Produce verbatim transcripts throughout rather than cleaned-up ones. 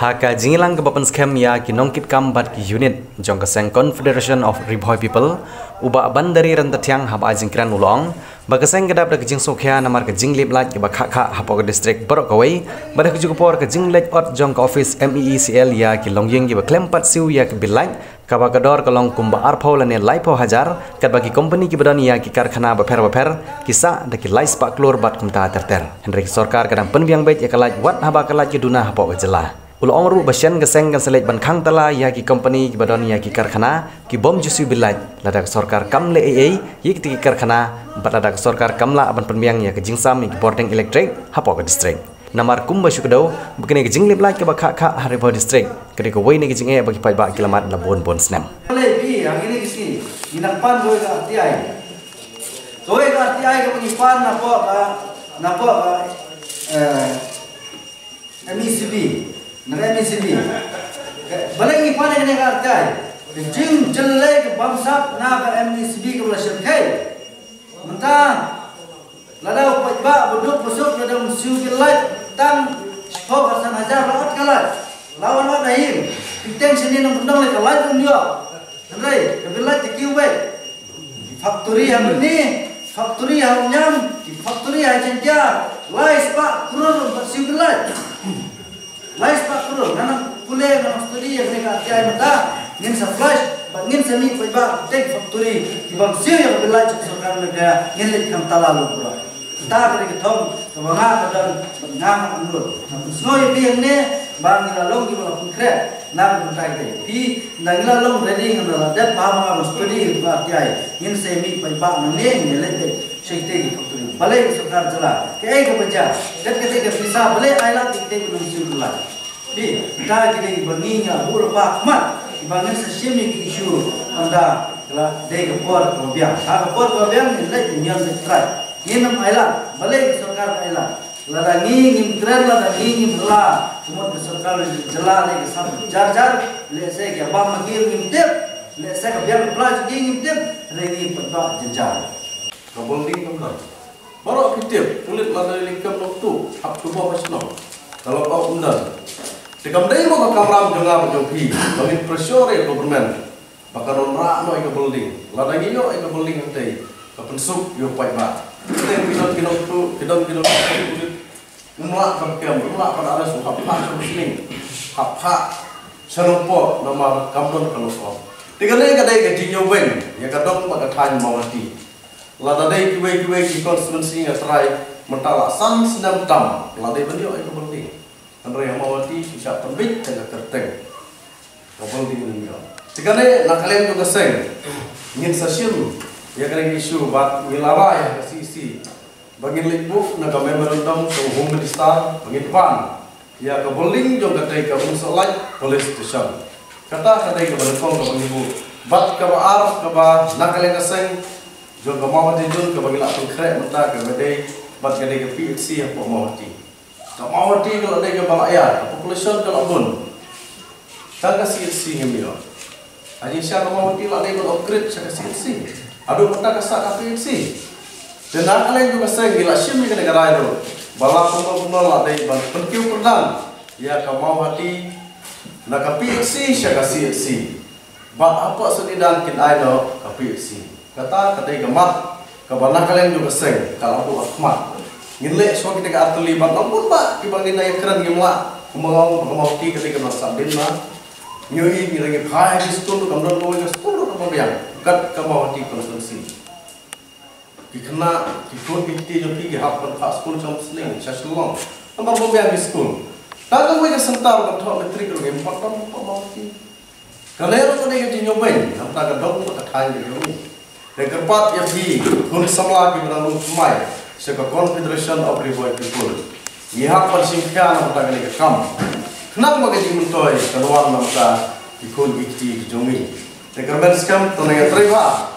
Ha ka jingïalang kaba pynskhem ïa ki nongkitkam bad ki unit jong ka seng Confederation of Ri Bhoi People, u Bah Bandari Rantathiang haba ai jingkren u la ong ba ka seng ka dap da ka jingsngewkhia namar ka jinglip light kaba khah khah hapoh ka district baroh kawei, bad ha kajuh ka por ka jingleit ot jong ka office M E E C L ïa ki longïing kiba khlem pat siew ïa ka bill light, kaba ka dor ka long kumba arphew lane laiphew hajar, katba ki kompani kiba don ïa ki karkhana bapher bapher ki sah da ki lai spah klur bad kumta ter ter. Hynrei ka sorkar ka dang pynbiang beit ïa ka light wat haba ka light ka duna hapoh ka jylla. U la ong ruh ba shen ka seng kan sa leit ban khang tala ïa ki kompani kiba don ïa ki karkhana ki bym ju siew bill light, lada ka sorkar kam leh ei ei ïa kita ki karkhana, bad lada ka sorkar kam lah ban pynbiang ïa ka jingsam ïa ki bording elektrik hapoh ka district. Namar kumba shu kdew ba kane ka jinglip light kaba khah khah ha Ri Bhoi District ka dei kawei na ki jingeh ba ki paidbah ki la mad la bun bun snem. Balei phi ha kine ki sngi ngi nang pan kawei ka R T I. Kawei ka R T I kaba ngi pan napoh ka, napoh ka, eh, M E C B. Na ka M E C B. Balei ngi pan ïa kane ka R T I? Ka jingjyllei ka bamsap na ka M E C B kaba la shemkhei. Mynta lada u paidbah ba duk ba suk lada um siew bill light tang shiphew phew san hajar la ot ka light. La wan ot ha ïing. Phi teng shane nongkyndong lei ka light um ïoh. Hynrei ka bill light te kiew beit. Ki factory ha Mylliem, factory ha Umiam, ki factory ha Jaiñtia, lai spah klur um pat siew bill light. Lai spah klur, nga nang pule, nga nang study ïa kane ka R T I mynta, ngin sa flush, bad ngin sa mih paidbah, teng factory, ki bym siew ïa ka bill light sha ka sorkar Meghalaya, ngin leit khang tala lut baroh. Kata ka dei ka thong kaba nga ka don bad nga nga angnud. Nga pynsngew ïa phi hangne ba ngi la long kiba la pynkhreh na ka bynta kata. Phi, ynda ngi la long ready, ngi la dep bha ma nga ban study ïa ka R T I. Ngin sa mih paidbah nangne, ngin leit beit sha kitei ki factory. Balei ka sorkar jylla, kaei kaba jia, kat katei ka pisa balei ai lad ïa kitei ba nang siew bill light. Phi, kata ki dei kiba ngi ngi la buh lypa khmat kiba ngin sa shim ïa ki issue. Ynda ka la dei ka por kaba biang, ha ka por kaba biang ngin leit, ngin ïeng leit trai. Ngin ym ailad, balei ka sorkar ka ailad? Lada ngi ngim kren, lada ngi ngim kylla, ka mut ka sorkar jylla lei ka sap jar jar, lehse ka bam ma ki ruh ngim tip, lehse ka biang pla jong ki ngim tip, hynrei ngi paidbah jynjar. Ka building kam don. Baroh phi tip, pulit lada lei kam nongtuh hap tuboh ba shnong. Ka long ym don. Te kam dei mo ka kamram jong nga bad jong phi ba ngin pressure ïa government ba kan wanrah noh ïa ka building. Lada ngi ïoh ïa ka building hangtei, ka pynsuk ïa u paidbah. Te ki don ki nongtuh, ki don ki nongtuh pulit. Ym lah ban kem, ym lah ban arrest, hap phah sha Muslim, hap phah sha Nongpoh, namar kam don ka law. Te kane ka dei ka jingïaweng ïa ka dong bad ka thaiñ Mawhati. Lada dei kiwei kiwei ki constituency nga trai mynta la san snem tam la dei ban ïoh ïa ka building. Hynrei ha Mawhati shisha pynbeit tang ka kyrteng. Ka building ngim ïoh. Te kane na ka liang jong ka seng ngin sa shim ïa kane ka issue bad ngi la rai ha ka C E C ba ngin leit buh na ka memorandum ka Home Minister ba ngin pan ïa ka building jong katei ka Umsohlait Police Station. Kata ka dei kaba nyngkong kaba ngi buh. Bad kaba ar kaba na ka liang ka seng jong ka Mawhati Zone kaba ngi la pynkhreh mynta kaba dei bad ka dei ka P H C hapoh Mawhati. Ka Mawhati ka la dei kaba la ïaid, ka population ka la bun. Tang ka C H C ngim ïoh. Ha jingshisha ka Mawhati la dei ban upgrade sha ka C H C. Haduh mynta ka sah ka P H C. Te na ka liang jong ka seng ngi la shim ïa kane ka rai ruh ba la kumno kumno la dei ban pynkiew kyrdan ïa ka Mawhati na ka P H C sha ka C H C. Bad hapoh Sonidan kin ai noh ka P H C. Kata ka dei ka mat kaba na ka liang jong ka seng ka la buh ha khmat. Ngin leh shuwa kita ki artylli bad nang bun bah kiba ngin ïakren ngim lah. Kumba nga ong ba ka Mawhati ka dei ka nongshah dien na. Ngi ïohi ngi la ngi phai ha ki skul ruh kam don kawei ka skul ruh kaba biang kat ka Mawhati constituency. Ki khynnah ki khun ki kti jong phi ki hap ban phah skul sha Umsning sha Shillong. Namar ba biang ki skul. Tang kawei ka center ban thoh matric ruh ngim pat don hapoh Mawhati. Kane ruh ka dei ka jingïaweng na ka bynta ka dong bad ka thaiñ ka jong ngi. Te kyrpad ïa phi khun samla kiba dang rung thymmai sha ka Confederation of Ri Bhoi People, ngi hap ban shim khia na ka bynta kane ka kam. Khnang ba ka jingmyntoi kan wan na ka bynta ki khun ki kti ki jong ngi. Te kyrmen skhem to nang ïatrei bha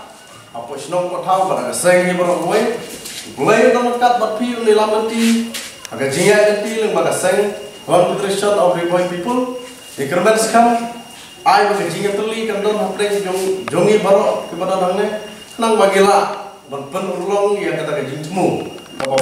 hapoh shnong hapoh thaw bad ha ka seng hi baroh kawei. U Blei un nang ryngkat bad phi, un ïalam lynti ha ka jingïaid lynti lyngba ka seng Confederation of Ri Bhoi People. Te kyrmen skhem, ai ba ka jingïatylli kan don hapdeng jong, jong ngi baroh kiba don hangne, khnang ba ngi lah ban pynurlong ïa kata ka jingthmu kaba